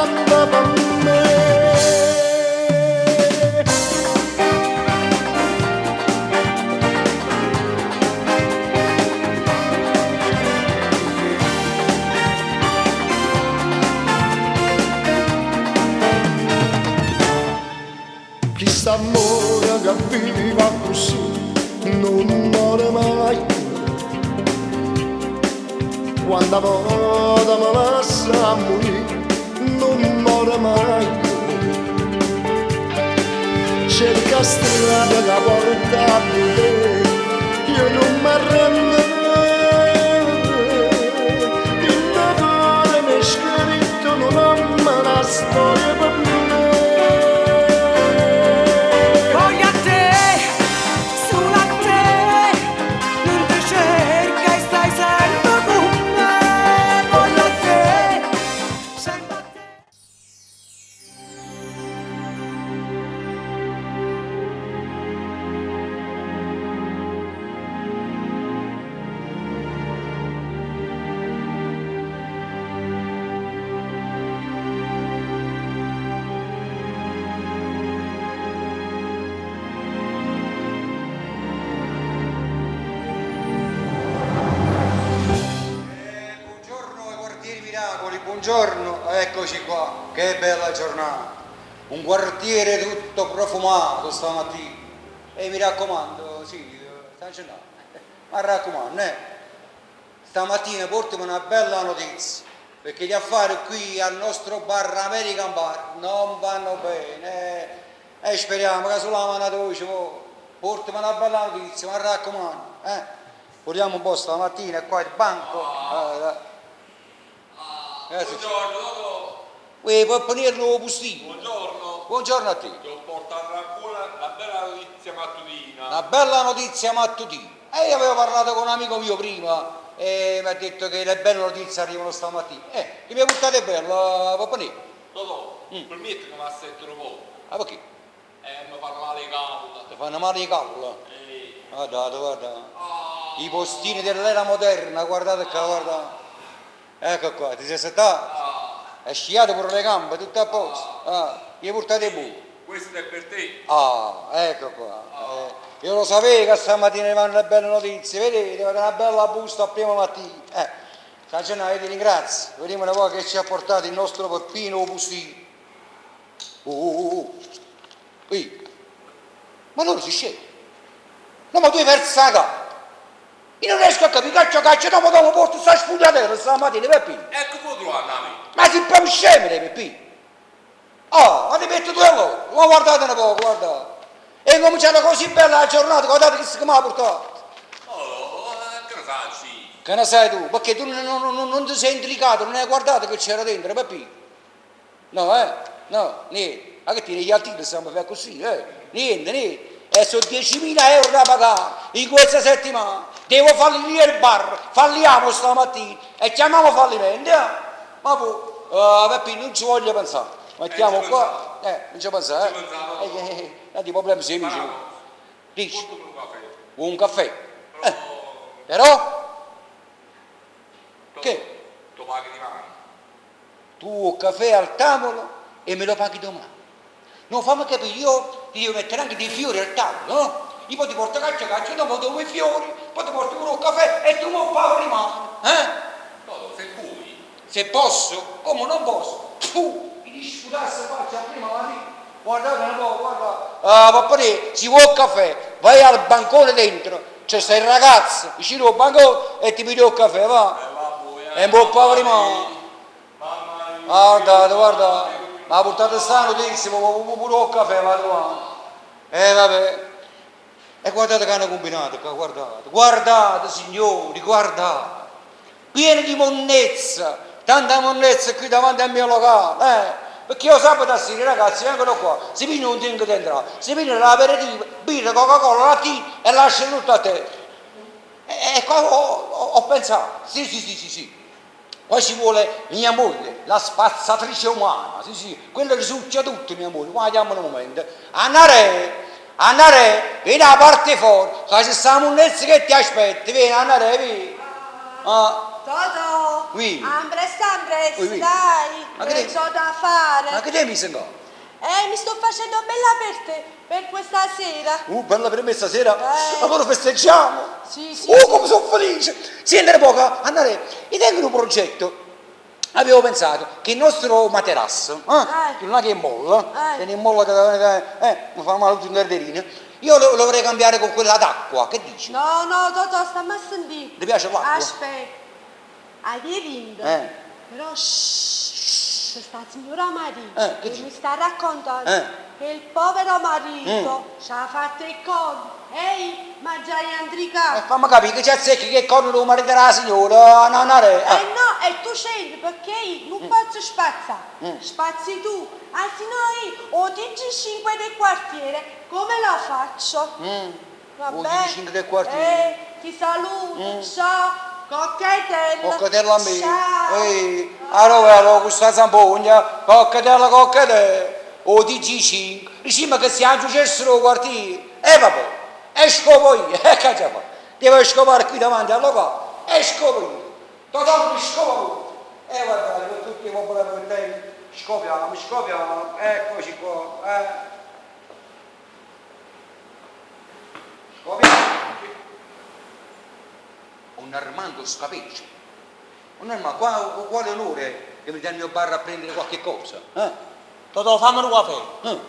campa pe me. Chist'ammore che vive accussì nun more mai. Quanta vota me lassa a murì nun more mai. Cerca 'a strada ca porta a te, io nun m'arrendo. Dint' 'o core m'è scritto nu nomme, na storia pe me. Voglio a te, sulo a te, nun te cerca e stai sempe cu me. Voglio a te, sempe a te. Eh, buongiorno ai quartieri Miracoli, buongiorno, eccoci qua, che bella giornata. Un quartiere tutto profumato stamattina. E mi raccomando, sì, sta Gennaro, mi raccomando, eh. Stamattina portami una bella notizia, perché gli affari qui al nostro bar American Bar non vanno bene. eh. E speriamo che sulla mano tua ci vuole. Portami una bella notizia, mi raccomando, eh. Vogliamo un po' stamattina qua il banco. Eh, eh, sì. Buongiorno, Totò. Uè, puoi ponirlo postino. Buongiorno. Buongiorno a te. Ti ho portato ancora una bella notizia mattutina. Una bella notizia mattutina. E io avevo parlato con un amico mio prima e mi ha detto che le belle notizie arrivano stamattina. Che mi portate bella, Pappanè? Totò, permetti che mi assetto un po'. Ah, perché? Mi fanno male i cavoli. Ti fanno male i cavoli? Guardate, guarda. Ah. I postini dell'era moderna, guardate qua, guarda. Ecco qua, ti sei settato? Ah. Hai sciato pure le gambe, tutto a posto. Ah, gli portate pure. Questo è per te. Ah, ecco qua. Io lo sapevo che stamattina arrivano le belle notizie, vedete, avete una bella busta a prima mattina. San Gennaro, io ti ringrazio. Vediamo una po' che ci ha portato il nostro Peppino Postino. Oh, oh, oh, oh. Ehi. Ma loro si scende. No, ma tu hai perso la capa. Io non riesco a capire, caccia, caccia, dopo, dopo porto sta spugliatella stamattina, Peppino. Ecco può trovare a me. Ma sei proprio scemo, Peppino. Oh, ma ti metto due loro. Ma guardate un po', guardate. E cominciata così bella la giornata, guardate che si mi ha portato. Oh, che ne sai? Che ne sai tu? Perché tu non ti sei intricato, non hai guardato che c'era dentro, Peppino. No, eh? No, niente. Ma che tieni gli altri stiamo a fare così, eh? Niente, niente. E sono 10.000 euro da pagare in questa settimana. Devo fallire il bar, falliamo stamattina e chiamiamo fallimento, eh? Ma poi, Peppino, non ci voglio pensare. Mettiamo ci qua. Non ci pensare, eh? Ci pensavo. Tanti problemi si amici. Bravo. Dici. Portami un caffè. Un caffè. Però Però? Che? Lo paghi di mano. Tu il caffè al tavolo e me lo paghi domani. No, fammi capire, io ti devo mettere anche dei fiori al tavolo, no? Io poi ti porto caccia, caccia, dopo dopo i fiori, poi ti porto pure il caffè e tu mi paghi rimane, eh? No, no, se puoi. Se posso? Come non posso? Tu mi disputasse faccia prima mattina. Guardate un po', guarda. Ah, papà, si vuole il caffè, vai al bancone dentro, c'è sta il ragazzo vicino al bancone e ti piglia il caffè, va. Va, buoi, E un po' poveri ma. Mamma mia. Guardate, guarda, ma portate sta notizia, ma pure il caffè, va qua. Vabbè. E guardate che hanno combinato qua, guardate. Guardate, signori, guardate. Pieno di monnezza, tanta monnezza qui davanti al mio locale, Perché io sabato a sera, ragazzi, vengono qua, si pigliano un drink dentro, si pigliano l'aperitivo, birra, Coca-Cola, lattino e lasciano tutto a terra. E qua ho pensato, sì, sì, sì, sì, sì. Poi ci vuole mia moglie, la spazzatrice umana, sì, sì, quella risucchia tutto mia moglie, guardiamo un momento. Annarè, Annarè, vieni a parte fuori, che ci sta monnezza che ti aspetti, vieni Annarè, vieni. Ah, Totò, Oui. ambressa ambressa, Oui, oui. dai, Ma che che te- c'ho da fare. Ma che te hai messo in capo? Mi sto facendo bella per te, per questa sera. Bella per me stasera. Eh. Allora festeggiamo. Sì, sì, Oh, sì. come sono felice. Senti un poco, andare. Io tengo un progetto. Avevo pensato che il nostro materasso, Eh. che non è che molla, Eh. che ne molla che mi fa male tutto il nerderino, io lo vorrei cambiare con quella d'acqua, che dici? No, no, Totò, stammi a sentire. Ti piace l'acqua? Aspetta, hai vinto. Eh. Però shh, c'è sta signora Maria Che che dici? mi sta raccontando Eh. che il povero marito ci ha fatto il corno. Ehi, ma già è E andricato. fammi capire che c'è secchi che corno lo marito della signora, no, no, eh. Eh no, e tu scendi perché io non posso spazzare. Spazzi tu. Anzi no, io ho TG5 del quartiere, come la faccio? Va O bene? TG5 del quartiere. Ti saluto, ciao. Coccatella. Coccatella a me. Ciao. Ehi, allora, allora, questa zampogna, coccatella, coccatella, o TG5, diciamo che siamo successo nel quartiere. E vabbè, e scopo io, e che già fa? Devo scopare qui davanti al locale, e scopo io. Totò mi scopo tutto. E guardate, con tutti i problemi che tengo, scopiamo, scopiamo, eccoci qua, eh. Scopiamo. Un Armando Scapeccio. Un Armando, quale onore che mi dà il mio bar a prendere qualche cosa? Eh? Totò, fammi un caffè. Eh?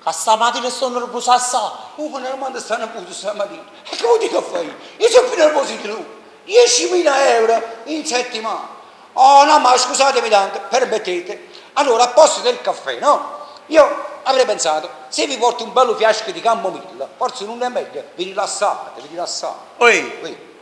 Che stamattina sono nervoso assai. Oh, con Armando sta nervoso stamattina. E che vuol dire che fai? Io sono più nervoso di lui. 10.000 euro in settimana. Oh no, ma scusatemi tanto, permettete. Allora, a posto del caffè, no? Io avrei pensato, se vi porto un bello fiasco di camomilla, forse non è meglio, vi rilassate, vi rilassate. Oi, Ui,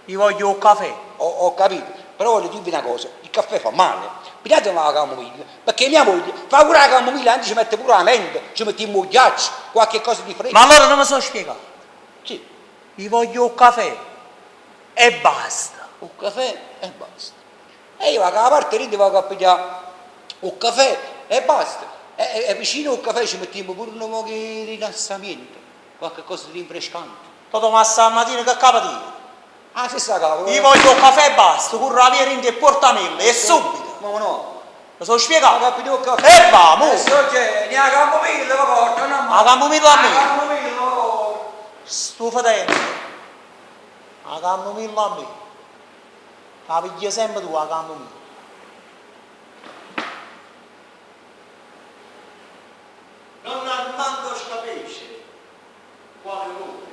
io voglio un caffè. ho capito, però voglio dirvi una cosa, il caffè fa male. Pigliate la camomilla, perché mia moglie fa pure la camomilla, anzi ci mette pure la menta, ci mette il ghiaccio, qualche cosa di fresco. Ma allora non mi sono spiegato. Sì, Io voglio un caffè. E basta. un caffè e basta. E io vado alla parte lì vado a pigliare un caffè e basta. E vicino al caffè ci mettiamo pure un po' di rilassamento, qualche cosa di rinfrescante. Totò, ma stamattina che capite? Ah, si sta cavolo. Io voglio un caffè e basta, corro la via e portamelo, e subito. Ma no. Mi sono Vado spiegato. a pigliare un caffè. E va, mo. Adesso c'è, ne la camomilla, va porta, no, La camomilla a me. La camomilla, va porta. Stufa dentro. La camomilla a me. La piglia sempre tu la camomilla. Don Armando Scapece, quale onore.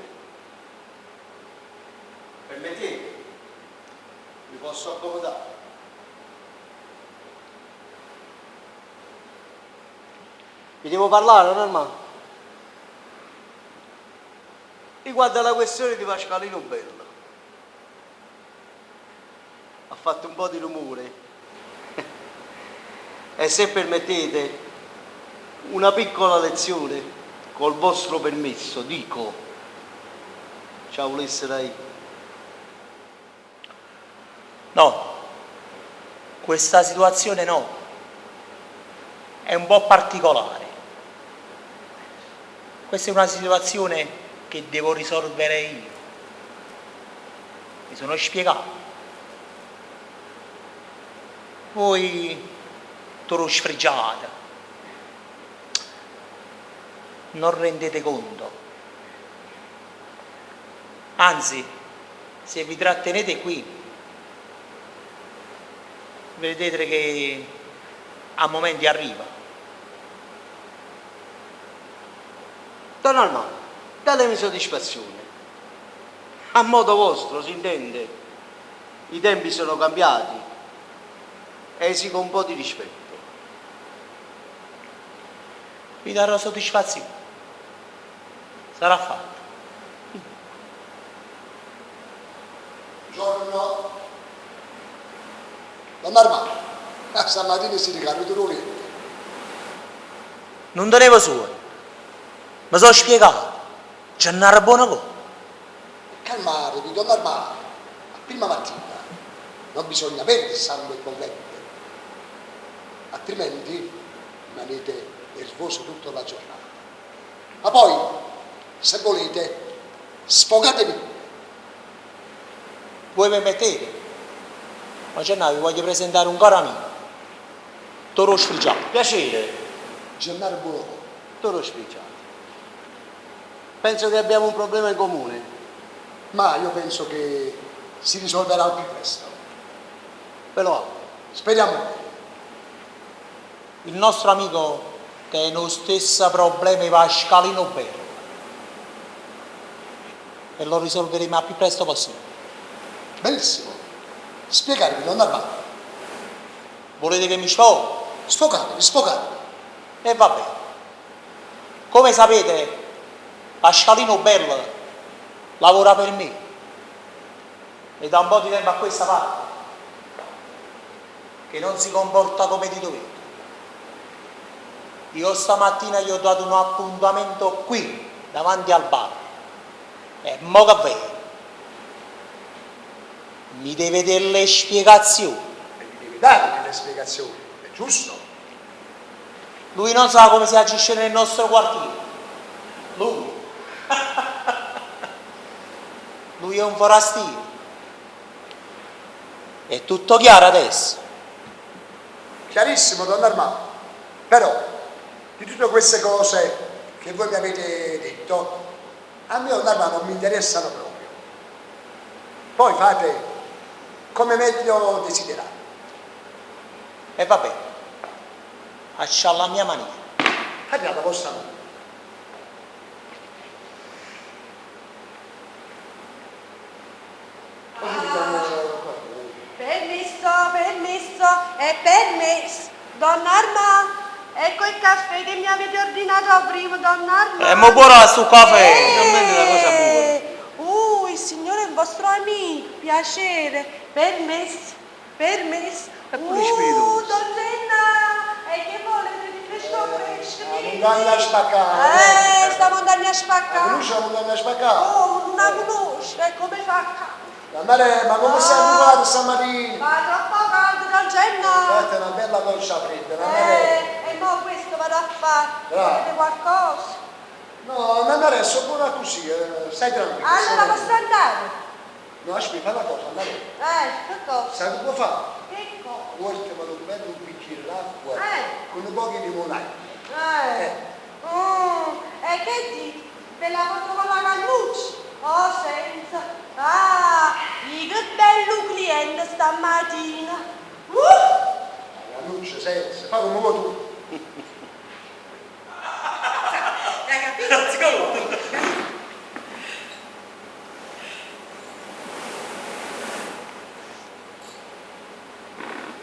Permettete, mi posso accomodare. Vi devo parlare, don Armando? Riguardo alla questione di Pasqualino Bello. Ha fatto un po' di rumore. E se permettete, una piccola lezione, col vostro permesso, dico. Ciao, volesse lei. No, questa situazione no. È un po' particolare. Questa è una situazione che devo risolvere io. Mi sono spiegato. Voi te lo sfregiate. Non rendete conto. Anzi, se vi trattenete qui, vedete che a momenti arriva. Don Armando, datemi soddisfazione. A modo vostro, si intende. I tempi sono cambiati. Esigo un po' di rispetto. Vi darò soddisfazione. Sarà fatto. Buongiorno. Don Armando, stamattina si ricaduto un letto. Non tenevo suono. Mi sono spiegato. Gennaro Bonacò. Calmatevi, Don Armando. A prima mattina non bisogna avere il sangue bollente, altrimenti rimanete nervoso tutta la giornata. Ma poi, se volete, sfogatevi. Voi permettete? Ma Gennaro, vi voglio presentare un caro amico, Tore 'o Sfrigiato. Piacere. Gennaro Buonocore. Tore 'o Sfrigiato. Penso che abbiamo un problema in comune. Ma io penso che si risolverà al più presto. Ve lo auguro. Speriamo bene. Il nostro amico tene 'o stesso problema 'e Pascalino 'o Bello e lo risolveremo al più presto possibile. Benissimo. Spiegatevi, don Armando. Volete che mi sfogo? Sfogatevi, sfogatevi. E va bene. Come sapete, Pascalino 'o Bello lavora per me e da un po' di tempo a questa parte che non si comporta come di dovere. Io stamattina gli ho dato un appuntamento qui, davanti al bar. E mo che vene? Mi deve delle spiegazioni. E mi deve dare delle spiegazioni, è giusto? Lui non sa come si agisce nel nostro quartiere. Lui. Lui è un forastiero. È tutto chiaro adesso? Chiarissimo, don Armando. Però, di tutte queste cose che voi mi avete detto, a me, don Armando, non mi interessano proprio. Poi fate come meglio desiderate. E va bene. Faccio alla mia maniera. Fate alla vostra maniera. Permesso, permesso, è permesso. Donna Armà, ecco il caffè che mi avete ordinato prima, donna Armà. E mo buono sto caffè. Finalmente una cosa buona. Il signore è un vostro amico, piacere. Permesso, permesso. È pure spiritoso. Donnina, e che vuole? Rinfresco fresco, La dimmi. montagna spaccata. Sta montagna La spaccata. conosci la montagna spaccata? Oh, non la conosco, e come fa? Andare, ma come sei arrivato stamattina? Ma troppo caldo, don Gennaro. Fate una bella doccia fredda, andare. E mo questo vado a fare. Bravo. Volete qualcosa? No, andare, sono buona così, stai tranquillo. Allora stai posso tranquillo. andare? No, aspetta, fai una cosa, andare. Che cosa? Sai che può fare? Che cosa? Portamelo un bello bicchiere d'acqua Eh. con un po' di limonaio. E che dici? Ve la porto con la cannuccia? Oh, senza. Ah, che bello cliente stamattina. La cannuccia senza, fa come vuoi tu. Hai capito?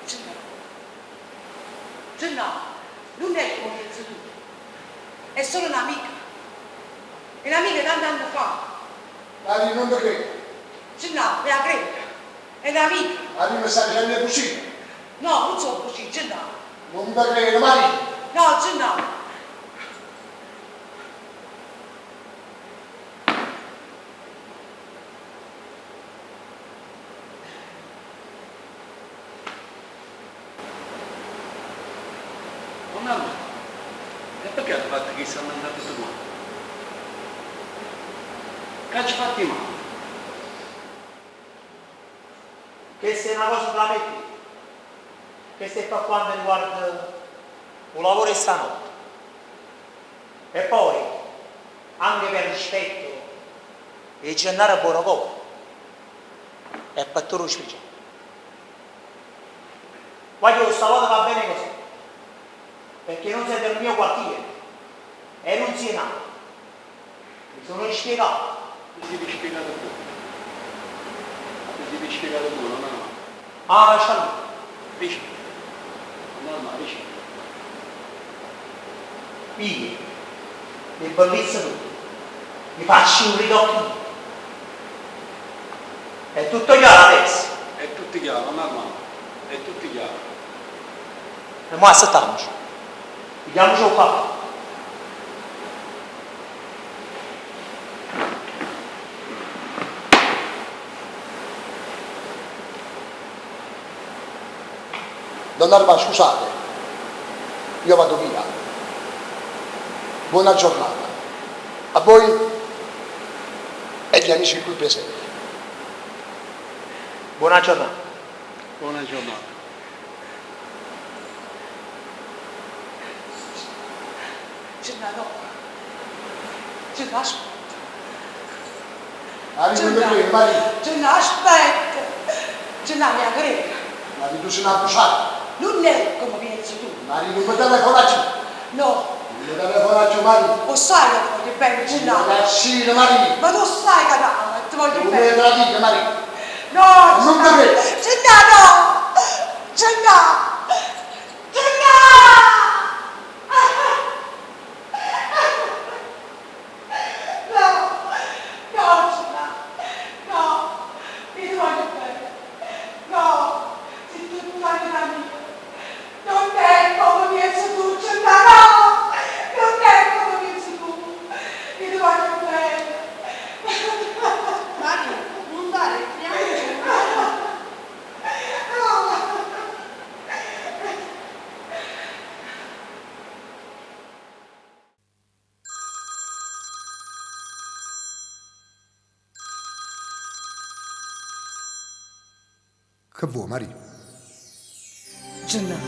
Gennaro, Gennaro, non è come pensi tu. È solo un'amica. È un'amica tanti anni fa. Mario, non ti credo. Gennaro, me la credo. È un'amica. Mario mi sta dicendo così. No, non sono così, Gennaro. Non ti credo, Mario. No, Gennaro. Don Armando, e perché avete fatto che si è mandato tutto quanto? Che ci fatti male? Questa è una cosa tra me e te. Questo è per quanto riguarda il lavoro e stanotte. E poi, anche per rispetto, il Gennaro Buonocore e per Toro Sfrigiato. Voglio stavolta va bene così, perché non siete del mio quartiere e non siete nato. Mi sono spiegato. Mi siete spiegato tu. Mi siete spiegato tu, non Armando. Ah, lascialo. Dici. Don Armando, dici. Io, le bellezze tutte, mi faccio un ridocchino. È tutto chiaro adesso. È tutto chiaro, don Armando. È tutto chiaro. E mo assettiamoci. Vediamoci un caffè. Don Armando, scusate, io vado via. Buona giornata. A voi e agli amici qui presenti. Buona giornata. Buona giornata. Gennaro, Gennaro, aspetta. Maria, non te credo, Maria. Gennaro, aspetta. Gennaro, mi credi. Maria, tu sei una bruciata. Non è come pensi tu. Maria, non mi telefonare più. No, Non mi telefonare più, Maria. lo sai che ti voglio bene, Gennaro. Ragazzina, Maria. Ma tu sai che no, ti voglio Non mi bene. tradire, Maria. No, Non Gennaro. te credo. Gennaro! Gennaro! Gennaro! No, no, Gennaro. No, mi ti voglio bene. No, sei tutta la mia. Non è come pensi tu, Gennaro. Non è come pensi tu. Mi ti voglio bene. Maria, non dare, piange. Che vuoi, Maria? Gennaro,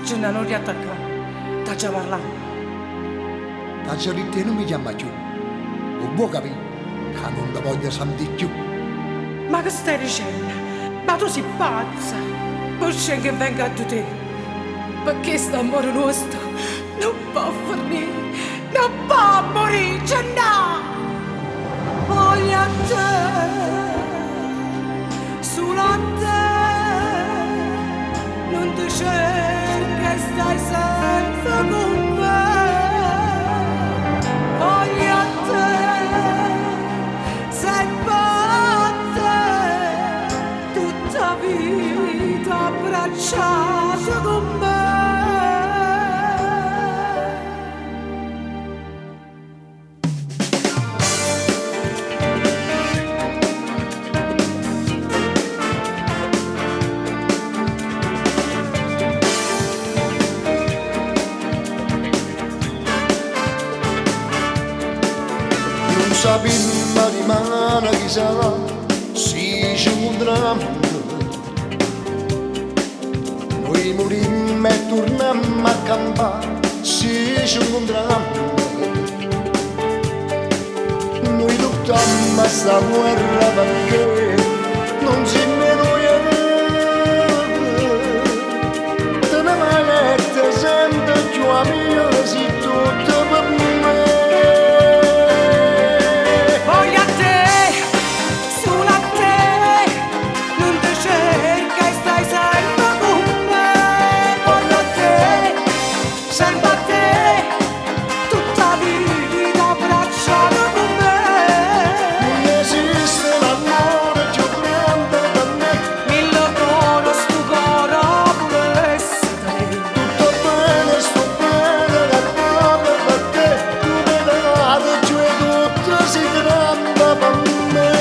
Gennaro, non riattaccare. T'ha già parlato. La giornata non mi chiama più. Non vuoi capire che non ti voglio sentire più. Ma che stai dicendo? Ma tu sei pazza! Perché che venga a te? Perché sto amore nostro non può finire, non può morire, Gennaro! Voglio a te, solo a te, non ti cerca e stai senza con me. Voglio a te, sempre a te, tutta vita abbracciata con me. Non sappiamo rimane chi sarà, si ci incontriamo. Noi morimmo e torniamo a campare, si ci incontriamo. Noi lottiamo a sta guerra perché non si meno Te ne vai letto sempre più amico, sei tutto per me. Voglio a te, solo a te, non ti cerca e stai sempre con me. Voglio a te, sempre a te, tutta vita abbracciata con me. Non esiste l'amore più grande per me. Mille cuore, sto cuore volesse te. Tutto bene, sto bene, che proprio per te. Tu mi dai giù e tutto si grande per me.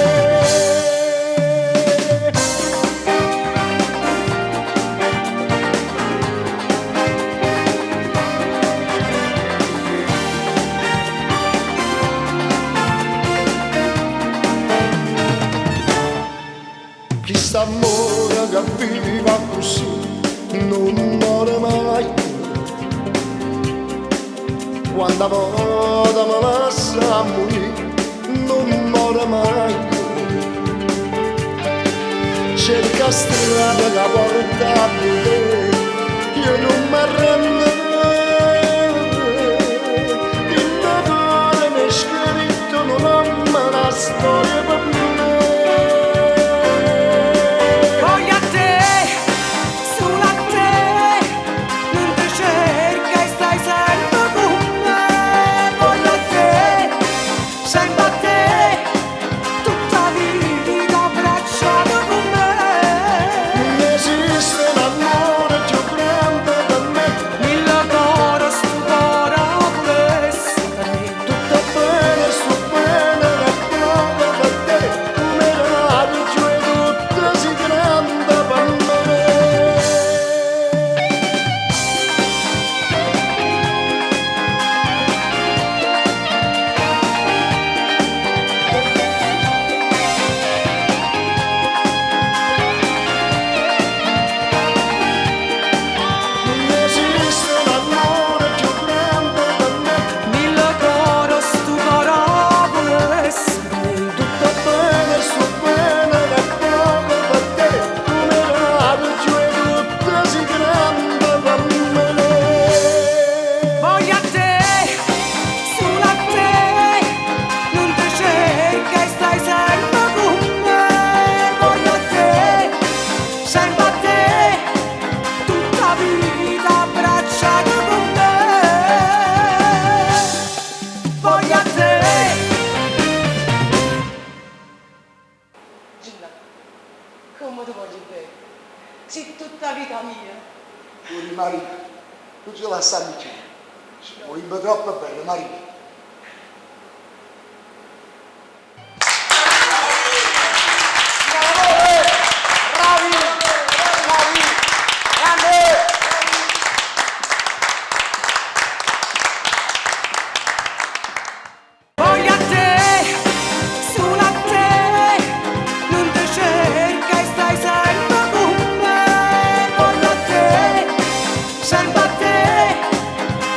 Chi sta amore che viva così non muore mai. Quando volta mi lascia morire, non muore mai. Cerca strada che porta a te, io non mi arrendo. Il tuo cuore mi è scritto un nome, una storia per me. Voglio a te, solo a te, non ti cerca e stai sempre con me. Voglio a te, sempre a te, tutta vita abbracciata con me. Non esiste l'amore più grande per me. Mille stanno cchiù. Ce volimmo troppo bene, Maria. Bravi! Bravi! Grande! Voglio a te, solo a te, non ti cerca e stai sempre con me. Voglio a te, sempre a te,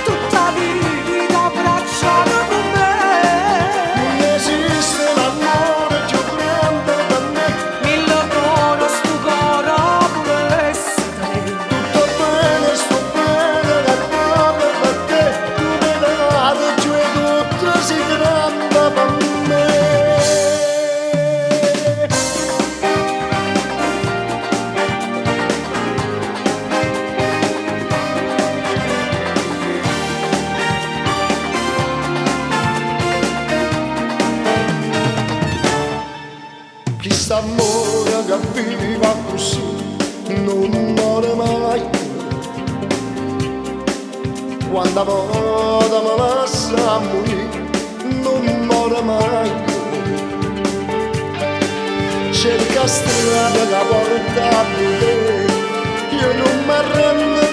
tutta vita abbracciata con me. Non esiste l'amore più grande per me. Mille coro, sto coro volesse te. Tutto bene, sto bene, che proprio per te. Tu mi dai giù e tutto si grande per me. Chi sta amore che viva così non muore mai. Quando volta mi lascia morire, non muore mai. Cerca strada che porta a te, io non mi arrendo.